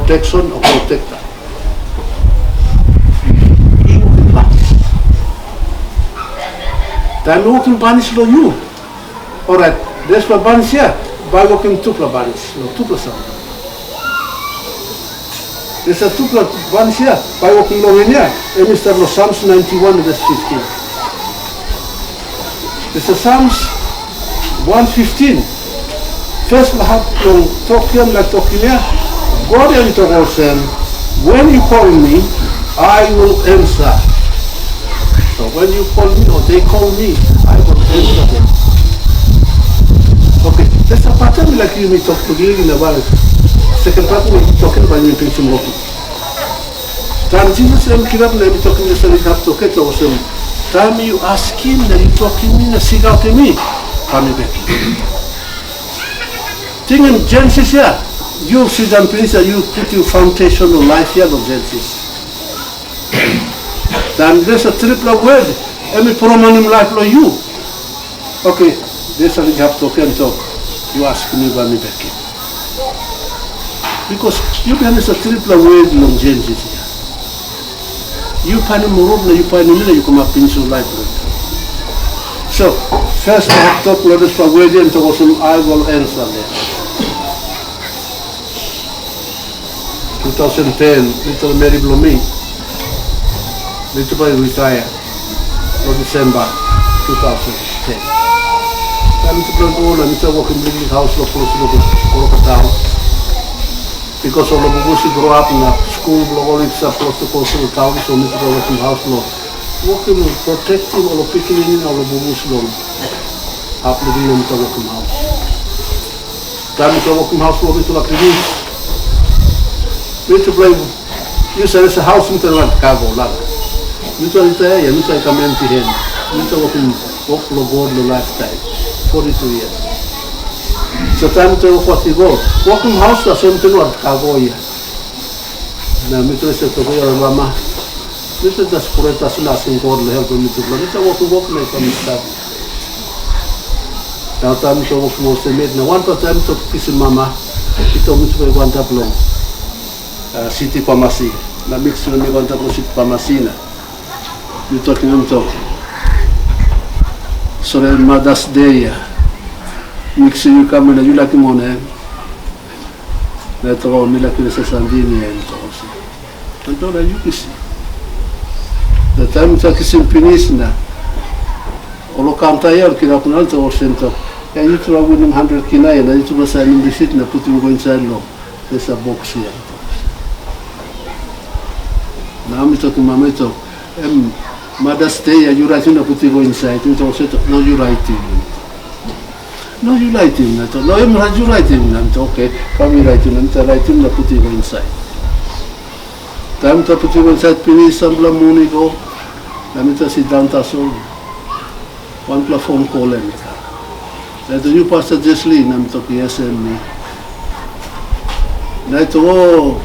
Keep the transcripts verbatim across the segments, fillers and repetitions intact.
protection o protector. Yu wokim banis. Taim mi wokim banis long yu, orait dispela banis ya bai wokim tupela banis long tupela samting. Dispela tupela banis ya bai wokim long en ya, em i stap long Psalms ninety-one verse fifteen. Dispela Psalms one fifteen, first hap long tok ya, na tokim ya, God em tok olsem, "When you call me, I will answer." So when you call me or they call me, I will answer them. Okay, dispela part mi laik yumi tok together in a while. Second part mi tokim bai mi pinisim lotu. Taim Jisas em kirap na em i tokim dispela i hap tok olsem, taim yu askim na yu tokim mi na singautim mi, bai mi bekim. Tingim Genesis ya, yu sindaun pinis na yu putim foundation long laip ya long Genesis. Taim dispela tripela word em i promonim laip long yu. Okay, dispela i hap tok em tok, yu askim mi bai mi bekim. Bikos yu bin harim dispela tripela word long Genesis ya. Yu painim rot na yu painim mi na yu kamap pinis long laip long yu. So, first mi hap tok long dispela word ya em tok olsem, I will answer them. Two thousand ten, little meri bilong mi, little boy retire long December two thousand ten. Taim mitupela go na mitupela wokim liklik haus long klostu long Koroka taun. Bikos ol bubus i grow up na skul bilong ol i stap klostu klostu long taun, so mitupela wokim haus long wokim protektim ol pikinini na ol bubus long hap liklik na mitupela wokim haus. Taim mitupela wokim haus long mitupela pinis, mitupela yu save se haus mitupela laik kago lak. Mitupela i taia, mitupela i kam empty hand. Mitupela wokim wok bilong God long laip taim, forty-two years. So taim mitupela wok i go, wokim haus tasol mitupela laik kago ya. Na mitupela i save tok olsem, mama, mitupela just pret tasol na askim God long helpim mitupela. Mitupela wokim wok na i kam i stap. Na taim mitupela wokim olsem yet, na wanpela taim mitupela kisim mama, i tok mitupela i go antap long ah, siti pamasi. Na miks na mi go antap long siti pamasi na mi tokim em tok, sore Mothers Day ya, miks yu kam na yu laikim wanem? Na tok, mi laikim ese sandini ya, em tok olsem. Em tok na yu kisim. Na taim mitupela kisim pinis na ol kaunta ya ol kirap na ol tok olsem tok, ya yutupela winim hundred kina ya na yutupela sainim risit na putim go insait long dispela boks ya. Na mi tokim mama i tok, em Mothers Day ya yu raitim na putim go insait. Mi tok olsem, no yu raitim. No yu raitim, na tok, no em yu raitim. Na mi tok, oke, kam yu raitim, na mi tok raitim na putim go insait. Taim mi tok putim go insait pinis, sampela mun i go, na mi tok sindaun tasol. Wanpela fon kol em i kam. Na i tok, yu Pasta Jesli? Na mi tok, yes, em mi. Na i tok, o,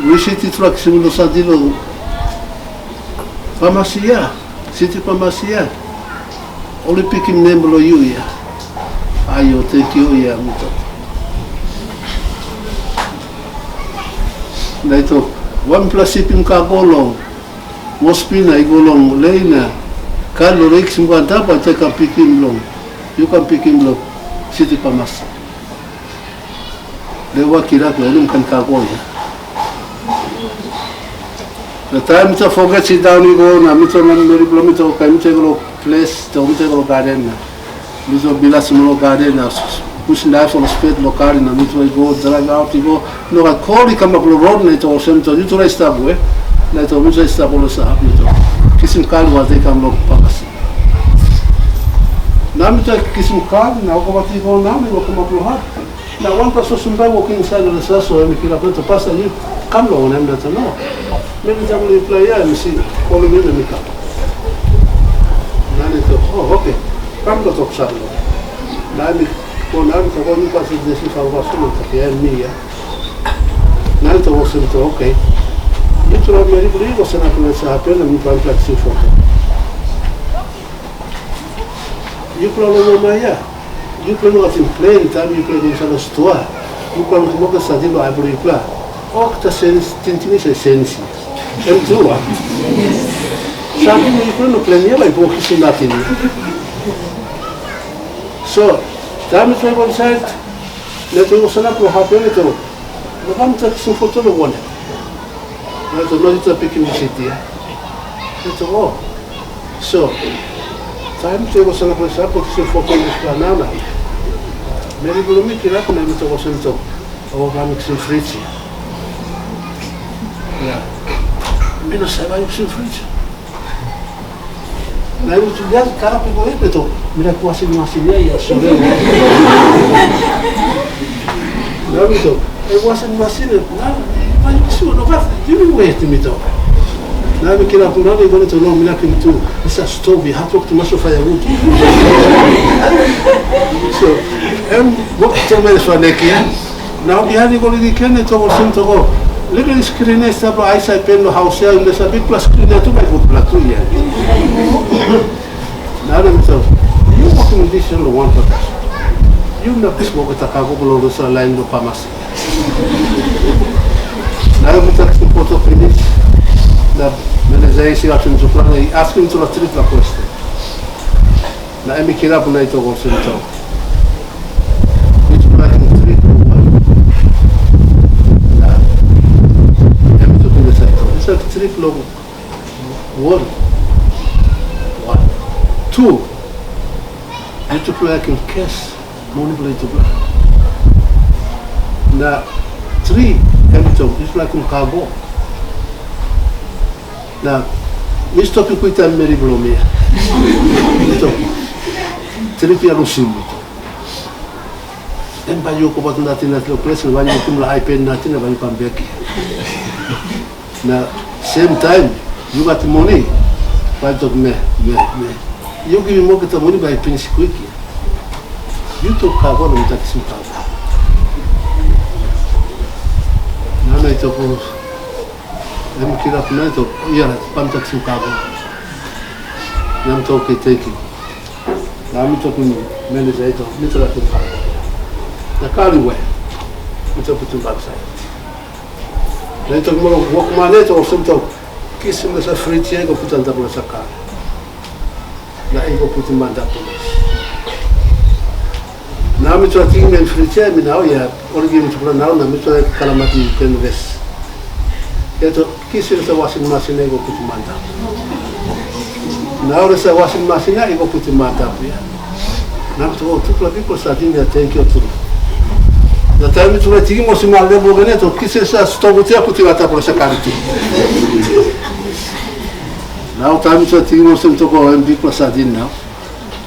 wi siti trak simulo sadi long pamasia, siti pamasia. Ol i pikim nem bilong yu ya. Aio, tenkyu ya, mi tok. Na i tok, wanpela sip i kago long Mospina i go long lei na kar long reiks i go antap, bai tek kam pikim long, yu kam pikim long siti pamas. Lewa kirap na olim kan kago ya. Na taim mitupela foget sindaun i go na mitupela manmeri bilong mitupela, oke, mitupela i go long ples, mitupela i go long gaden na mitupela bilas long gaden na pusim laip long spet long kar na mitupela i go, draiv aut i go. Nogat, kol i kamap long rot na i tok olsem, tok, yutupela i stap we? Na i tok, mitupela i stap olsem hap, mitupela kisim kar wantaim i kam long papas. Na mitupela kisim kar na wokabaut i go na mitupela kamap long hap. Na wanpela sosim bai wokim insait long dispela so em i kirap na tok, pasta, yu kam long wanem? Na tok, no. Meri i stap long yupela ya, em i si kolim mi na mi kam. Na em i tok, o, oke. Kam long tok save long. Na em i go na em i tok, o, mi pasta Jesi Salvason, na tok, ya em mi ya. Na em i tok olsem, tok, oke. Yutupela meri bilong yu go sanap long dispela hap ya na mi bai kisim foto. Yupela long mama ya, yupela no ating plen taim yupela i go insait long stua. Yupela lukim olgeta samting long ai bilong yupela, olgeta senis, tingting i save senis. Em tru, a? Samting yupela no plen yet, bai i go kisim nating. So, taim mi trai go insait, na tok i sanap long hap, em i tok, "No kam tok kisim foto long wanem?" Na tok, "No, yu tok pikim yu sit ya." Na tok, "O." So, taim mi tok i sanap long hap, tok kisim foto long dispela nau na. Meri bilong mi kirap na mi tok olsem tok, "O, kam kisim frij ya." Ya. Mi no save kisim frij. Na em tu dia karap i go i peto, mi laik wasim masin ya, ya, sore. Na mi tok, "E wasim masin, na, na, sure, no, but you know where to me, tok." Na mi kirap, na mi go to, "No, mi laik him tu. It's a stove, you have to, to maso firewood." So, em, wok tell me this one, Nekia. Nau bihain i go long weekend, i tok olsem, tok, "O, liklik skrin ya i stap long aisait pen long haus ya, na sa bikpela skrin ya tu bai gutpela tu ya." Na mi tok, "Yu wokim dis long wanpela tasol. Yu na bis wok i takako bilong dispela lain long pamasi." Na mi tok, foto pinis, na meneja i singaut tupela na i askim tupela tripela kwestin. Na em i kirap na i tok olsem, tok, "Dispela i trip long wanem?" Na em i tok insait, tok, "Dispela i trip long wori." Wan. Tu, yutupela laikim kes, moni bilong yutupela. Na tri, em i tok, "Yutupela laikim kago." Na mi stop i kwik taim meri bilong mi ya. Mi tok, "Trip ya lusim." Em bai yu go bat nating nating long ples, na bai yu kum long ai pen nating, na bai yu kam bek. Na sem taim yu gat moni, bai tok, "Me, me, me, yu givim olgeta moni bai pinis kwik ya. Yu tok kago na mi tok kisim kago." Na mi tok, em kirap na i tok, "Ia, bai mi tok kisim kago." Na mi tok, "Oke, tenkyu." Na mi tokim meneja, i tok, "Mi tok laikim kago." Na kar i we, mi tok putim baksait. Na i tokim ol wokman, i tok olsem, tok, "Kisim dispela frij ya, i go putim antap long dispela kar." Na i go putim antap pinis. Na mi tok tingim em frij ya, mi nau ya, ol i givim tupela nau, na mi tok karamapim pen ves. Ya tok, "Kisim dispela wasin masin ya, i go putim antap." Na ol dispela wasin masin ya i go putim antap ya. Na mi tok, "O, tupela bikpela satin ya, tenkyu tru." Na taim mi tupela tingim olsem, ol lain bilong en ya tok, "Kisim dispela stok ya, putim antap long dispela kar tu." Nau taim mi tupela tingim olsem, tok, "O, em bikpela satin nau."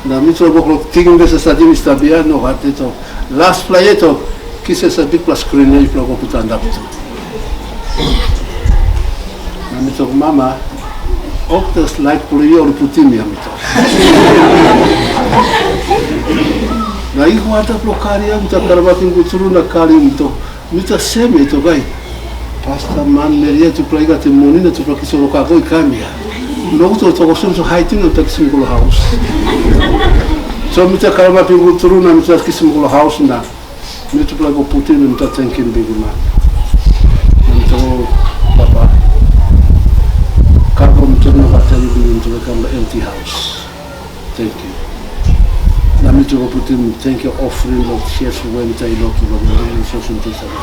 Na mi tok, wok long tingim dispela satin i stap ya, nogat, i tok, "Laspela ya, i tok, kisim dispela bikpela skrin ya, yupela go putim antap tu." Na mi tok, "Mama, olgeta laik bilong yu ol i putim ya," mi tok. Na i go antap long kar ya, mi tok, karamapim gut tru na kar ya, mi tok, mi tok, "Sem ya," i tok, "Ai, pasta, manmeri ya, tupela i gat moni na tupela kisim ol kago i kam ya. Nogut ol tok olsem, so haitim na tok kisim go long haus." So mi tok, karamapim gut tru na mi tok kisim go long haus na. Mitupela go putim, mitupela thankim bikman. Mitupela, Papa, kago mitupela no gat, thank yu, mitupela kam long empty house. Thank yu. Na mitupela putim thank yu offering long church we mitupela i lotu long yu, so mitupela save.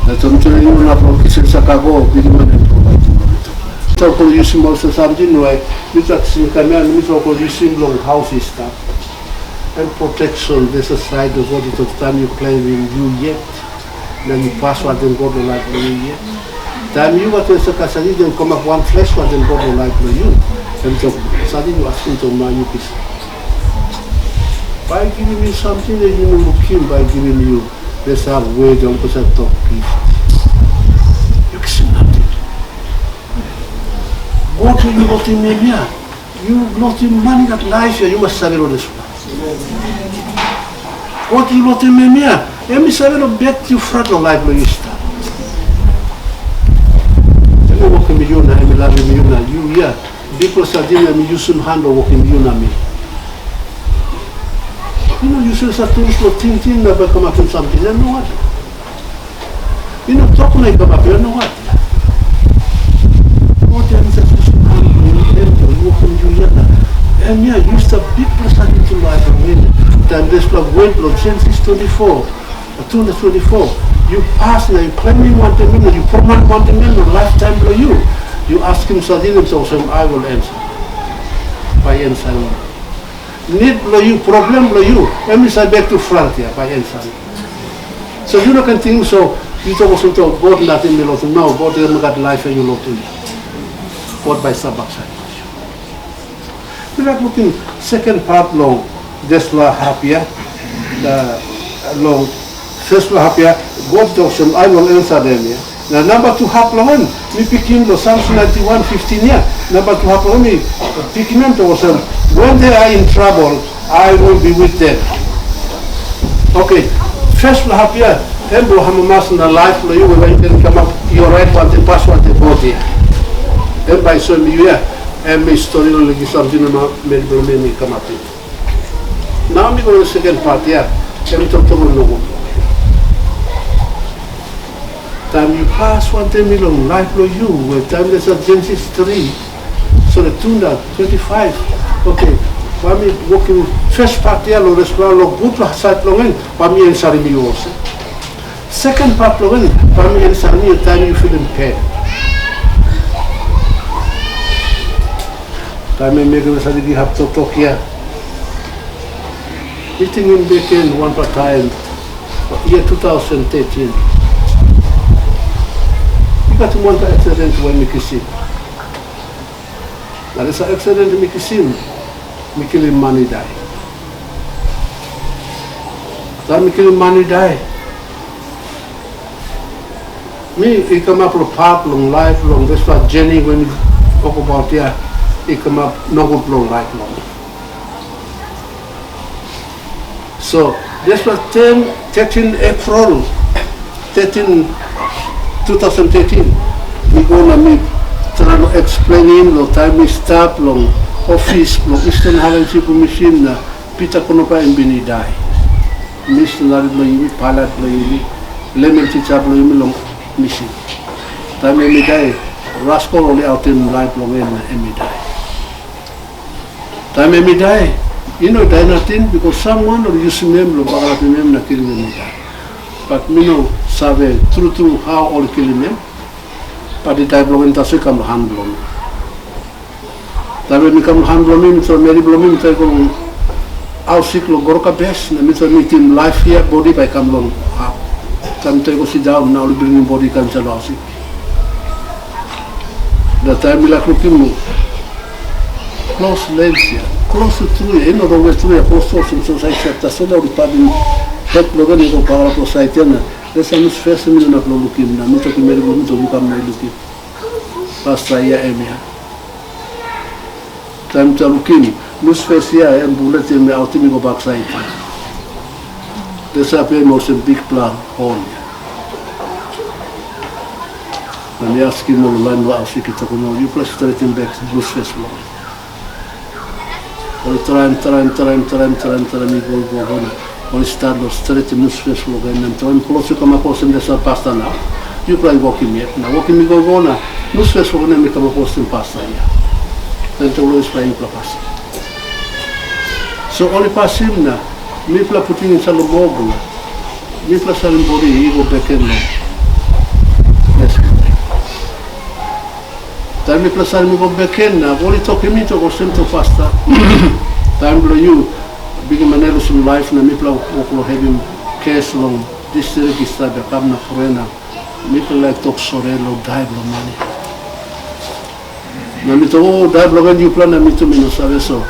Na mitupela i no inap long kisim sa kago, bikman em provide long mitupela. Mitupela go yusim olsem samting we mitupela kisim kam ya, mitupela go yusim long haus i stap. Em protection, dispela sait long God i tok, taim yu claimim yu yet, na yu pas wantaim God long laip bilong yu yet. Taim yu gat dispela kasalim, em kamap wan fles wantaim God long laip bilong yu. Em tok, salim yu askim tok, man yu kisim. Bai givim yu samting na yu no lukim, bai givim yu dispela wei long olsem tok gift. Yu kisim nating. God yu lukim em ya. Yu lotim man i gat laip ya, yu mas save long dispela. God yu lotim em ya, em i save long bet yu frat long laip bilong yu i stap. Em i wokim yu na em i lavim yu na yu ya, bikpela salim em i yusim han long wokim yu na mi. Yu no yusim save tools long tingting na bai kamapim samting, em nogat. Yu no tok na i kamap, em nogat. God em i save yusim han bilong en long wokim yu ya na. Em ya, yu stap bikpela samting long laip bilong en. Taim dispela wet long Genesis twenty-four, two na twenty-four, yu pas na yu claimim wantaim em na yu proman wantaim em long laip taim bilong yu. Yu askim Satan em tok olsem, "I will answer." Bai em salim. Nid bilong yu, problem bilong yu, em i save bek tu front ya, bai em save. So yu no ken tingim so, yu tok olsem tok, "God nating mi lotu." No, God em i gat laip ya, yu lotu ya. God bai i stap baksait. Mi laik lukim second part long dispela hap ya, na long firstpela hap ya, God i tok olsem, "Ai long ansa em ya." Na namba tu hap long en, mi pikim long Psalms ninety-one fifteen ya, namba tu hap long en mi pikim em tok olsem, "When they are in trouble, I will be with them." Oke, firstpela hap ya, em bilong amamas na laip bilong yu, bai yu ken kamap, yu orait wantaim pas wantaim God ya. Em bai i soim yu ya, em i stori long liklik samting na meri bilong mi i kamapim. Nau mi go long second part ya, em i toktok long nogut. Taim yu pas wantaim mi long laip bilong yu, we taim dispela Genesis three, sori, tu na twenty-five, oke, bai mi wokim first part ya long dispela, long gutpela sait long en, bai mi ansarim yu olsem. Second part long en, bai mi ansarim yu taim yu filim pen. Taim em mekim ol save givap toktok ya, mi tingim bek gen wanpela taim, yia two thousand thirteen. Mi gat wanpela accident we mi kisim. Na dispela accident mi kisim, mi kilim man i dai. Taim mi kilim man i dai, mi i kamap long pat long laip long dispela journey we mi tokabaut ya, i kamap nogut long laip long mi. So dispela ten, thirteen April, thirteen, two thousand thirteen, mi go na mi try long explainim long taim mi stap long ofis bilong Eastern Highland Sioux Commission na Peter Konopa em bin i dai. Missionary bilong yumi, pilot bilong yumi, lemon teacher bilong yumi long mission. Taim em i dai, raskol ol i autim laip long en na em i dai. Taim em i dai, i no dai nating, bikos samwan ol yusim em long bagarapim em na kilim em i dai. Bat mi no save tru tru hau ol i kilim em, bat i dai bilong en tasol i kam long han bilong mi. Taim em i kam long han bilong mi, mi tru meri bilong mi, mi tru go long haus sik long Goroka Bes, na mi tru mitim laip hia, bodi bai i kam long hap. Taim mi tru go sindaun, na ol i bringim bodi i kam insait long haus sik. Na taim mi laik lukim, klos lens ya, klos tru ya, i no rong we tru ya, klos olsem so sait sait, tasol ol i padim het bilong en i go pagarap long sait ya, na dispela nusfes mi no inap long lukim, na mi tokim meri bilong mi, tok, "Yu kam na yu lukim. Pasta ya em ya." Taim mi lukim, nusfes ya, em bulet em i autim i go baksait. Dispela em olsem bikpela hol ya. Na mi askim ol lain long haus sik, tokim ol, "Yupela stretim bek nusfes long en." Ol i traim, traim, traim, traim, traim, traim, i go, i go, i go, na ol i stat long stretim nusfes long en, na traim klostu kamap olsem dispela pasta nau. Yupela i wokim yet, na wokim i go, i go, na nusfes long en i kamap olsem pasta ya. Na em tok long dispela yupela pasta. So ol i pasim, na mipela putim insait long mog, na mipela salim bodi i go bek gen long ples. Taim mipela salim i go bek gen, na ol i tokim mi tok olsem, "Tok, pasta, taim bilong yu, bikman i lusim laip, na mipela wok long helpim kes long distrik i stap ya, kam na prea, na mipela laik tok sori long dai bilong man ya." Na mi tok, "O, dai bilong en yupela, na mi tu mi no save, so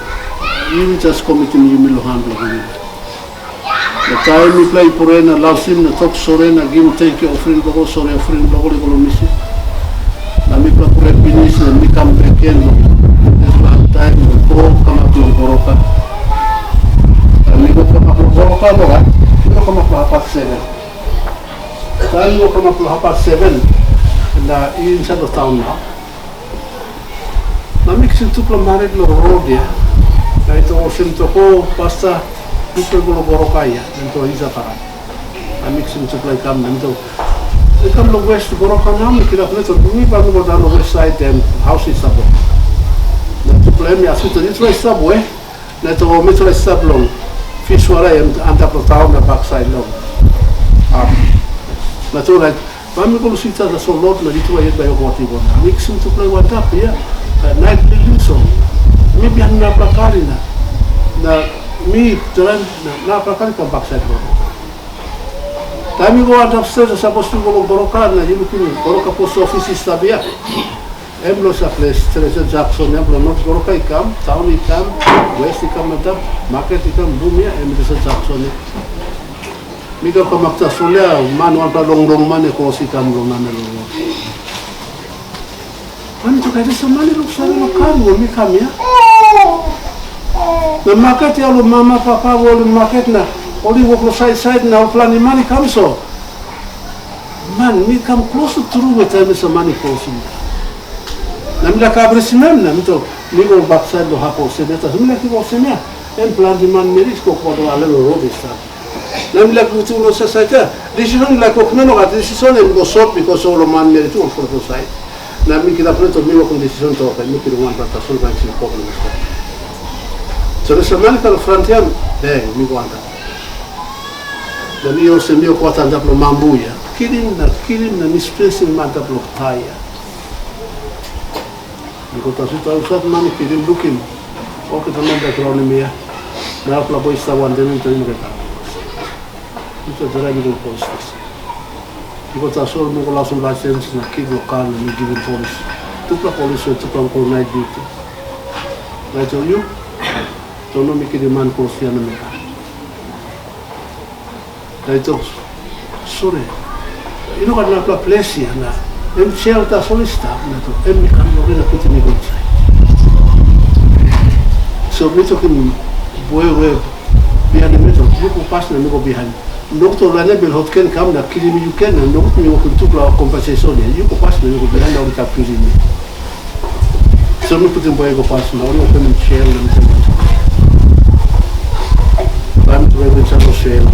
yu jas komitim yumi long han bilong yumi." Na taim mipela i prea na lausim na tok sori na givim tenkyu ofring bilong ol, sori ofring bilong ol i go long misin. Na mipela prea pinis na mi kam bek gen long dispela taim na go kamap long Goroka. Na mi go kamap long Goroka, Goroka, mi go kamap long hapas seven. Taim mi go kamap long hapas seven, na i insait long taun nau. Na mi kisim tupela marit long rot ya. Na i tok olsem tok, "O, pasta, Tupela go long Goroka ya, em to Isapara. A mi kisim tupela i kam, em to i kam long west Goroka na mi kirap neto, mi bai mi go daun long west side, em haus i stap long. Na tupela em i askim to, "Yutupela i stap we?" Na to, "Mitupela i stap long Fiswara, em antap long taun na baksait long." Am. Na to, na Bai mi go lusim tasol lot na yutupela yet bai wok wantaim ol. Mi kisim tupela i wantaim ya. Nait bilong so mi bihain narapela kar na, na mi drai na narapela kar i kam baksait long. Taim mi go antap stret, sapos mi go long Goroka na yu lukim Goroka post ofis i stap ya. Em long sa ples Teresa Jackson, em long North Goroka i kam, taun i kam, west i kam antap, maket i kam, bum ya, em Teresa Jackson ya. Mi go kamap tasol ya, man wanpela longlong man i kros i kam long namel long. Man i tok, "Ai, dispela man i luksave long kam, ol mi kam ya." Na maket ya, ol mama, papa, ol i maket na ol i wok long sait sait na ol planti man i kam so. Man, mi kam klostu tru long taim dispela man i krosim. Na mi laik abresim em, na mi tok, mi go baksait long hap olsem ya, tasol mi laik i go olsem ya. Em planti manmeri i stap wantaim long rot i stap. Na mi laik lukim long sasait ya, decision mi laik wok na nogat, decision em i go sot, bikos ol manmeri tu ol folo sait. Na mi kirap na tok, mi wokim decision tok, mi kilim wanpela tasol bai kisim kot long stap. So dispela man i kam long front ya, beng, mi go antap. Na mi olsem, mi wok antap long mambu ya. Kilim na kilim na mi stresim antap long taia. Mi go tasol, tasol man i kilim, lukim. Olgeta man bai raunim mi ya. Na arapela boi i stap wantaim mi, tanim olgeta. Mi tok, drai mi go long polis station. Mi go tasol, mi go lausim laisens na ki bilong kar na mi givim polis. Tupela polis, so tupela ol nait diuti. Na i tok, "Yu, tok no mi kilim man kros ya na mi kam." Na i tok, "Sori, i no gat narapela ples ya, na em sel tasol i stap, na tok, em i kam long en na putim mi go insait." So mi tokim boi we bihainim mi tok, "Yu go pas na mi go bihain. Nogut ol lain bilong hot ken kam na kilim yu ken, na nogut mi wokim tupela kompensation ya. Yu go pas na yu go bihain, na ol i kam kilim yu." So mi putim boi i go pas, na ol i openim sel, na mi tok, taim tu em i save sel.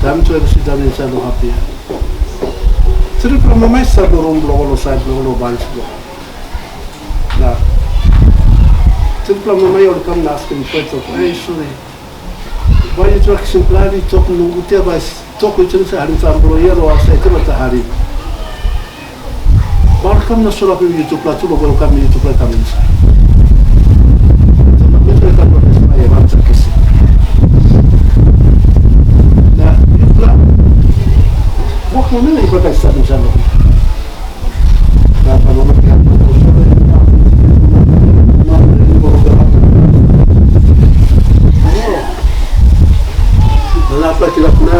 Taim tu em i sindaun insait long hap ya. Tripela mama i stap long rum bilong ol, long sait bilong ol, long banis bilong ol. Na tripela mama i ol i kam na askim boi, tok, "Ei, sori. Bai yu trak kisim planti tok nogut ya, bai tok yu tring sa harim taim bilong ya, long ol sait bai ta harim." Bai ol kam na solapim yutupela tu, long welkamim yutupela i kam insait. Yutupela i kam long dispela wan kisim. Na yutupela wok long mi na yutupela i stap insait long. Na papa mama i kam, na narapela kirap na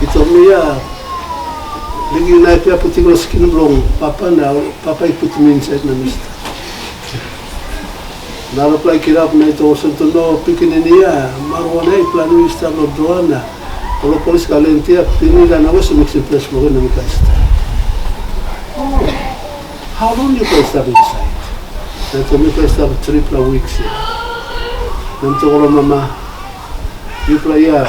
i tok mi ya, Liki naip ya putim long skin bilong papa, na papa i putim insait na mi stap. Narapela i kirap na i tok olsem, "Tok no, pikinini ya, marijuana i planti i stap long drawer na ol polis ka lenti ya, pikinini da na wes miksim ples bilong en na mi ken stap." "Oh, hau long yupela i stap insait?" Na tok, "Mipela i stap tripela wiks ya." Na mi tok, "Ol mama, yupela ya,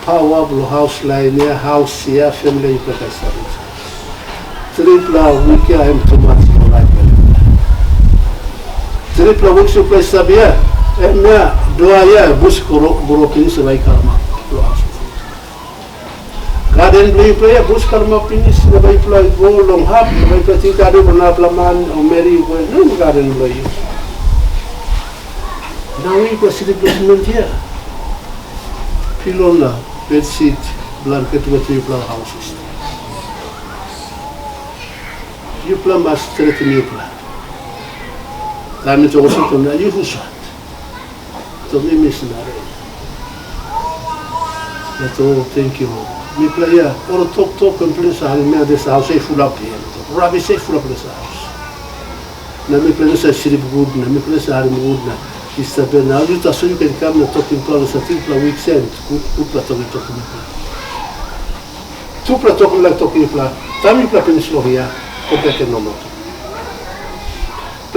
pawa bilong haus lain ya, haus ya, famili yupela bai stap insait. Tripela wik ya em tumas long laip bilong yupela. Tripela wik yupela i stap ya, em ya, dua ya, bus gro pinis, bai i karamap long haus. Gaden bilong yupela ya, bus karamap pinis, na bai yupela i go long hap, na bai yupela ting gaden bilong narapela man o meri i go long gaden bilong yu. Nau yupela slip long simen ya, pilo na bedsit, blanket, wetim yupela haus i stap. Yupela mas stretim yupela." Taim mi tok olsem, tok, "Na yu husat?" Tok, "Mi missionary." Na tok, "Tenkyu." Mipela ya, ol toktok em ples harim ya, dispela haus i fulap ya. Rabis i fulap dispela haus. Na mipela i save slip gut, na mipela i save harim gut, na i stap ya. Na yu tasol yu ken kam na tokim tok, sa tripela wik sen, gut, gutpela tok i tokim mipela. Tupela tok mi laik tokim yupela, taim yupela pinis long hia, go bek gen long lotu.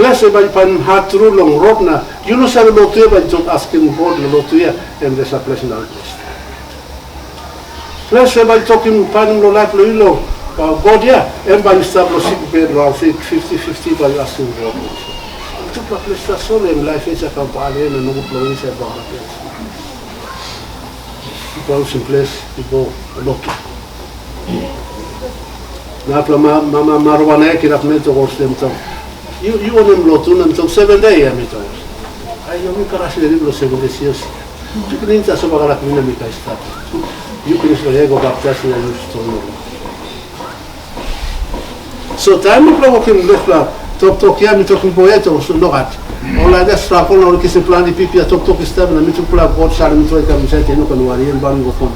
Ples bai painim hat tru long rot na yu no save lotu ya, bai tok askim God na lotu ya, em dispela ples na ples. Ples bai tokim painim lo laip lo yu lo God ya, em bai yu stap lo sik bed raundi fifty fifty bai yu askim God. Tupela ples tasol em laip ensait kam pale na nogut lo insait bai ples. Yu pausim ples, yu go lotu. Narapela mama marijuana ya kirap na tok olsem tok. Yu yu wanem lotu na tok seven day ya mi tok. Ai yu mi karas le lo seven day sios. Yu kin insa so bagala mina mi kai stap. Yu kin so ya go baptize na yu ston. So taim mipela wokim dispela toktok ya mi tokim boy ya tok so nogat. Ol lain ya strapol na ol kisim planti pipia toktok i stap na mitupela God salim mitupela i kam insait ya no ken wari em bai mi go fon.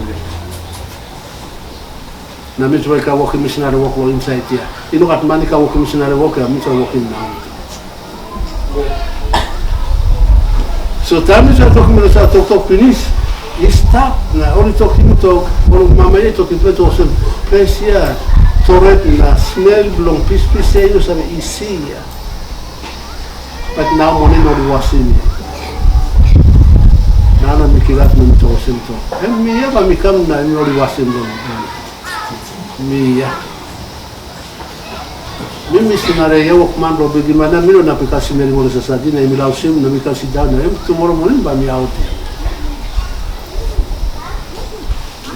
Na mitupela i kam wokim misinari wok long insait ya. I no gat man i kam wokim misinari wok ya mitupela wokim nau. So taim mi save tokim ol sa toktok pinis, i stap na ol i tokim tok, ol mama i tokim tok olsem, ples ya toret na smel bilong pispis ya i no save isi ya. Bat nau moning ol i wasim ya. Nau na mi kirap na mi tok olsem tok. Em mi ya bai mi kam na em ol i wasim long mi ya. Mi misinari ya wokman bilong bikman na mi no inap i kasim meri moni sasadi na em i lausim na mi kam sindaun na em tumora moning bai mi aut.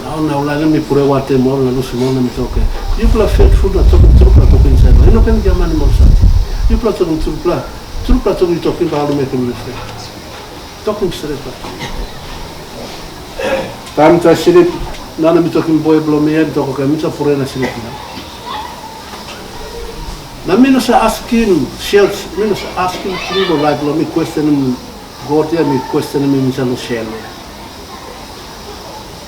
Nau na ol lain mi pure wantem ol na lusim ol na mi tok, yupela fetful na tokim trupela tok insait ol i no ken giamanim ol sati. Yupela tokim trupela, trupela tok i tokim bai ol mekim mi fri. Tokim stret bai. Taim mi sa slip, nau na mi tokim boi bilong mi em tok, oke, mi sa pure na slip nau. Na mi no sa askim, sios, mi no sa askim tru long laip bilong mi kwestenim God ya, mi kwestenim mi sa long sel ya.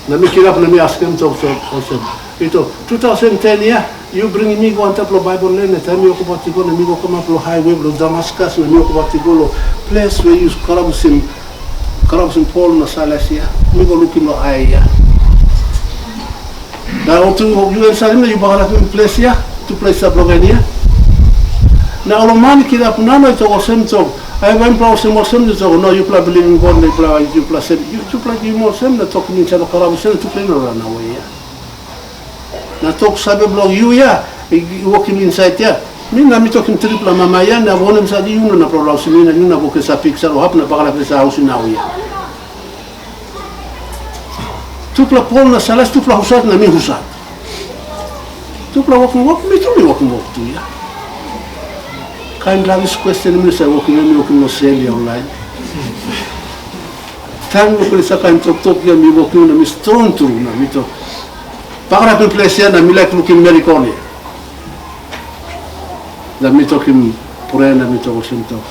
Na mi kirap na mi askim tok so olsem, i tok, two thousand ten ya, yu bringim mi go antap long Baibel len, na taim mi wokabaut i go na mi go kamap long haiwe bilong Damaskus na mi wokabaut i go long ples we yu kalabusim, kalabusim Pol na Sailas ya, mi go lukim long ai ya. Na ol tu yu en salim na yu bagarapim ples ya, tu ples ya bilong en ya. Na ol man i kirap nau na i tok olsem tok, ai wanpela olsem olsem na tok, no, yupela bilivim God na yupela, yupela sem, yupela givim olsem na tok mi sa no kalabusim na tupela i no ranawe ya. Na tok save bilong yu ya, i wokim insait ya. Mi na mi tokim tripela mama ya, na wanem sa yu na na prolaus mi na yu na woke sa piksa lo hap na bakala sa haus na ya. Tupela Pol na Sailas, tupela husat na mi husat. Tupela wokim wok, mi tu mi wokim wok tu ya. Kain lavis kwestin mi sa wokim mi wokim lo sel ya online. Taim mi sa kain toktok ya mi wokim na mi strong tru na mi tok. Bagarapim ples ya na mi laik lukim mirakel ya. Na mi tokim prea na mi tok olsem tok.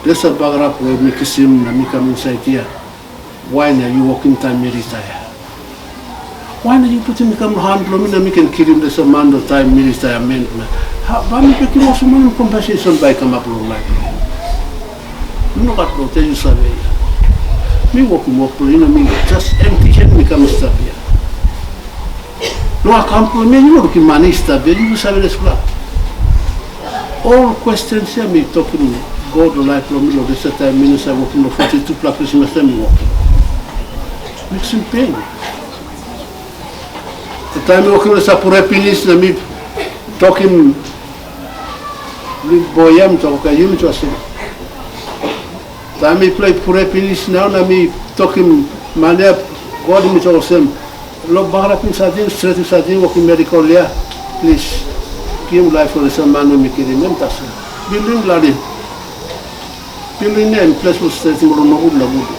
Dispela bagarap we mi kisim na mi kam insait ya. Wai na yu wokim taim mi ritaia? Wai na yu putim mi kam long han bilong mi na mi ken kilim dispela man long taim mi ritaia men? Bai mi bekim olsem wanem kompensation bai i kamap long laip bilong mi? Mi no gat long yu save ya. Mi wokim wok bilong yu na mi jas empty hand mi kam i stap ya. Long akaunt bilong mi yu no lukim mani i stap ya, yu save dispela. Ol kwestens ya mi tokim God long laip bilong mi long dispela taim mi no save wokim long foti tupela krismas taim mi wokim. Miksim pen. Taim mi wokim long sapure pinis na mi tokim boi ya mi tok, oke, yumi tu asem. Taim mi prea pure pinis nau na mi tokim man ya, God mi tok olsem, lo bagarapim sating, stretim sating, wokim mirakel ya, plis, givim laip long dispela man na mi kilim em tasol. Bildim larim. Bildim em ples bilong stretim ol nogut na gut.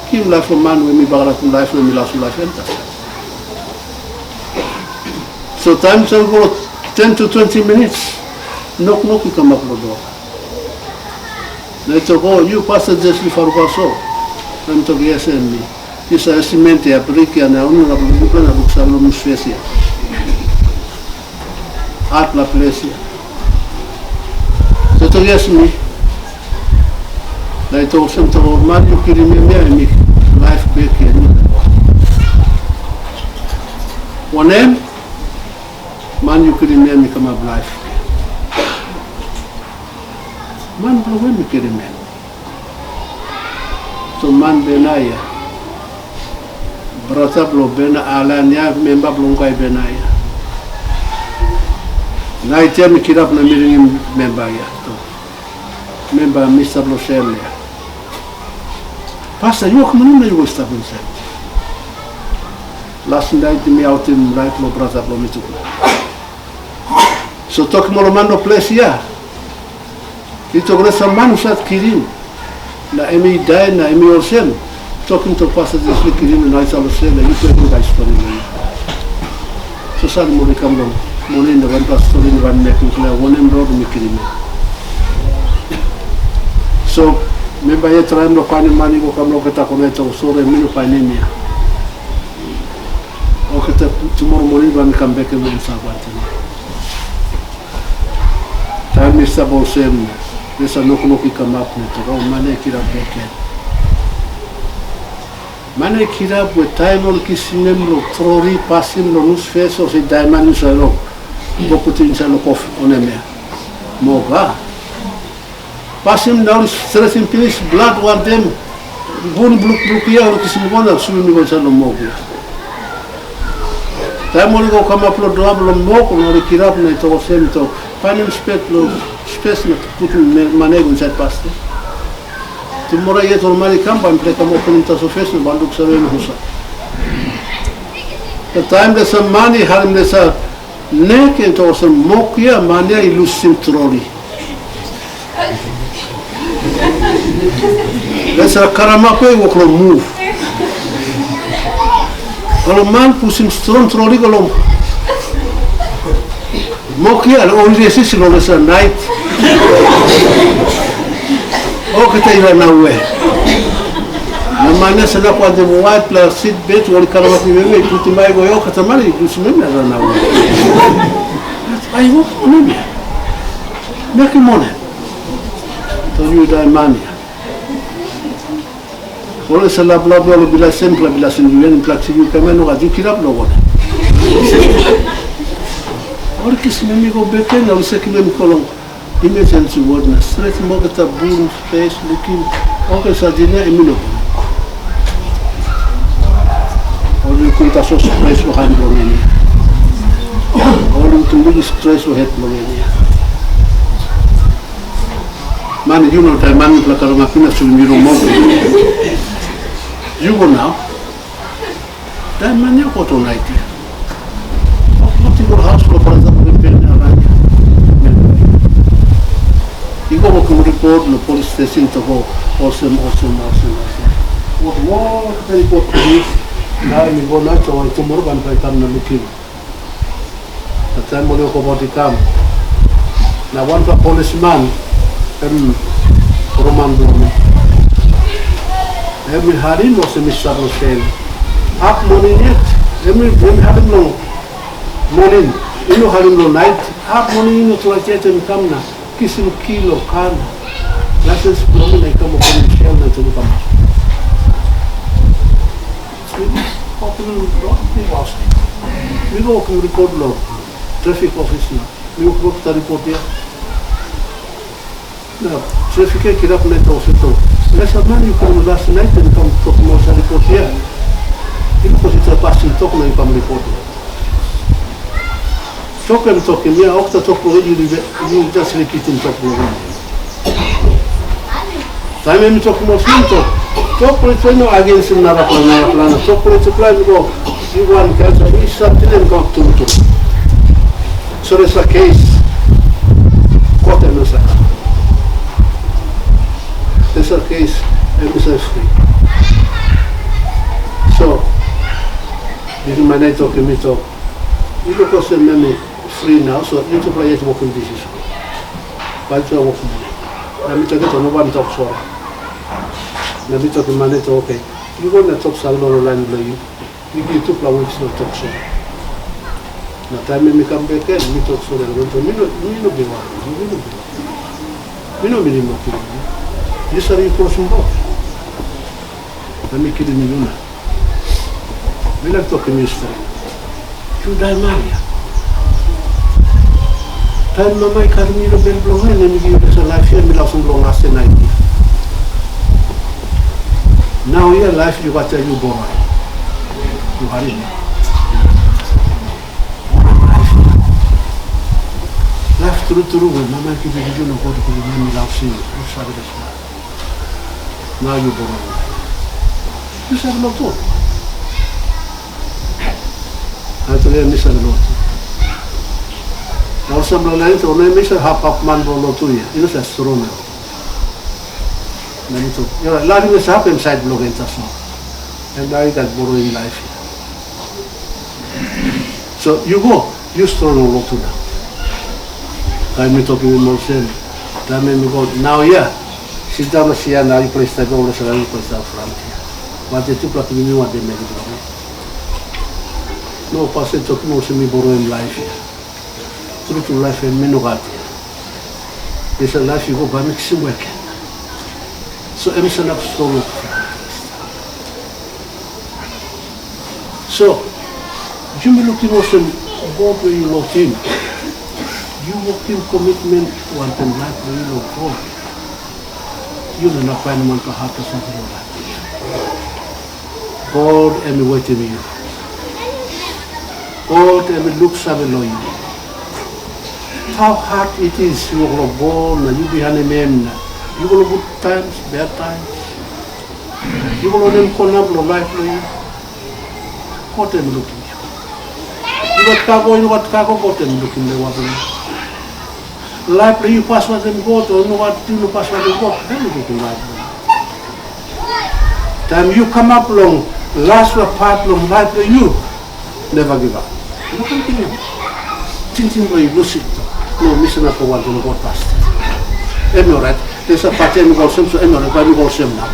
Givim laip long man we mi bagarapim laip na mi lasim laip em tasol. So taim sa go ten to twenty minutes, noknok i kamap long dua. Na i tok, o, yu Pasta Jesli Farubaso? Na mi tok, yes, em mi. Yu save simen ya, brik ya, na unu na brik na buk sa lo musfes ya. Hatpela ples ya. So tok, yes, mi. Na i tok olsem, tok, man yu kilim em ya, em i laip bek ya. Wanem? Man yu kilim em i kamap laip. Man bilong en mi kilim em. So man Benaia, brata bilong Bena Alania, memba bilong kai Benaia. Nait ya mi kirap na mi ringim memba ya. Memba mi stap long sel ya. Pasta, yu wokim wanem na yu go stap insait? Las nait mi autim laip long brata bilong mi tupela. So tokim ol man long ples ya. I tok olsem, man husat kilim, na em i dai, na em i olsem, tokim tok pasta dispela kilim na i save sel, na yupela i bai stori long yu. So salim ol i kam long moning na wanpela stori na wan mekim klia wanem rot mi kilim em. So memba yet traim long painim man i go kam long keta konet tok sori mi no painim ya. Olgeta tumora moning bai mi kam bek em sa wantaim. Taim mi stap olsem, dispela noknok i kamap na tok, o man i kirap bek yet. Man i kirap we taim ol kisim em long trori pasim long nusfes olsem daiman insait long go putim insait long kof onem ya. Mok a. Pasim na ol stretim pinis blat wantaim bun blukbluk ya ol kisim go na suvim i go insait long mok ya. Taim ol i go kamap long dua bilong mok na ol i kirap na i tok olsem i tok, painim spet long spes na putim man ya i go insait pasten. Tumora yet ol man i kam bai mipela i kam openim tasol fes na bai luksave em husat. Na taim dispela man i harim dispela nek em tok olsem, mok ya man ya i lusim troli. Dispela karamap ya i wok long muv. Ol man pusim strong troli go long mok ya, ol i resis long dispela nait. Olgeta i ranawe. Na man ya sanap wantaim waitpela sitbet ol i karamapim em i putim ai go olgeta man i lusim em na ranawe. Ai wok wanem ya? Mekim wanem? Tok yu dai man ya. Ol esa laplap ol bilasen pla bilasen yu en plak sik yu kamen no gat yu kirap no wanem? Ol kisim em i go beten na ol sekim em i go long Emergency ward na stret olgeta bun, pes, lukim, olgeta dina em i no buk. Ol lukim tasol stres long han bilong en ya. Ol lukim bikpela stres long het bilong en ya. Man, yu no taim man mipela karamakim na sulim yu long mok. Yu go nau. Taim man ya go to nait ya. Wok i go haus bilong brata bilong pen na ran ya. I go wokim ripot long polis station to go olsem olsem olsem olsem. Wok wok na ripot pinis. Na em i go nait so tumora ban bai kam na lukim. Na taim ol i wokabaut i kam, na wanpela polisman em poroman bilong mi, em i harim olsem mi stap long sel. Hap moning yet em i em i harim long moning, i no harim long nait. Hap moning i no tumas yet em i kam na kisim ki long kar na laisens bilong mi na i kam openim sel na i tok i kamap. Mi go wokim ripot long trafik ofis na mi wokabaut ripot ya. Na trafik ya kirap na i tok olsem, dispela man yu kilim las nait em kam tokim olsem ripot ya. I luk olsem dispela pasin tok na yu kam ripot ya. Tok em tokim ya, olgeta tok bilong yu, yu jas ripitim tok bilong yu. Taim em i tokim olsem tok, tok bilong i no agensim narapela narapela na tok bilong i tupela em i go i wankain, so i stap ting em kamap tungtung. So dispela kes kot em i save, dispela kes em i save fri. So bikman i tokim mi tok, i luk olsem em i fri nau, so yutupela yet wokim disis. Bai yutupela wokim moning. Na mi tok, no bai mi tok sori. Na mi tokim man i tok, oke, yu go na tok sampela long lain bilong yu. Mi givim tupela wiks long tok sori. Na taim em i kam bek gen, mi tok sori, na mi tok, mi no, mi no bin warim yu, mi no bin warim. Mi no bin mokim yu. Yu save yu krosim bot. Na mi kilim yu na. Mi laik tokim yu stret. Yu dai man ya. Taim mama i karim yu long bel bilong en, em i givim dispela laip ya, em Lausum long as en aiti. Nau ia laip yu gat ya yu boroi. Yu harim. Laip tru tru we mama givim yu no God givim em i lausim yu. Yu save dispela. Nau yu boroi. Yu save lotu. Ating em i save lotu. Na olsem long lain tu, em i save hap hap man bilong lotu ya. I no save strong em. Na mi tok, ya, larim em save hap em sait bilong en tasol. Em nau i gat boroi laip ya. So, yu go, yu strong long lotu na. Taim mi tokim em olsem, taim em i go, nau ya, sindaun na sia na yupela i stap ya, olsem na yupela i stap front ya. Wantaim tupela pikinini wantaim meri bilong en. No, pasin tokim olsem mi boroim laip ya. Tru tru laip em mi no gat ya. Dispela laip i go bai mi kisim weken. So em i sanap strong long front. So, yumi lukim olsem God we yu lokim, yu wokim komitmen wantaim laip bilong yu long God. Yu no inap painim wanpela hap tasol long laip. God em i wetim yu. God em i luksave long yu. How hard it is yu go long God na yu bihainim em na yu go long good times, bad times. Yu go long nem konap long laip bilong yu. God em i lukim yu. Yu gat kago, yu no gat kago, God em i lukim lewa bilong yu. Laip bilong yu pas wantaim God, o yu no gat, yu no pas wantaim God, em i lukim laip bilong yu. Taim yu kamap long laspela pat long laip bilong yu, neva givap. No ken givim. Tingting bilong yu lusim. No, mi sanap long wantaim God pastaim. Em i orait. Dispela pat em i go olsem, so em i orait, bai mi go olsem nau.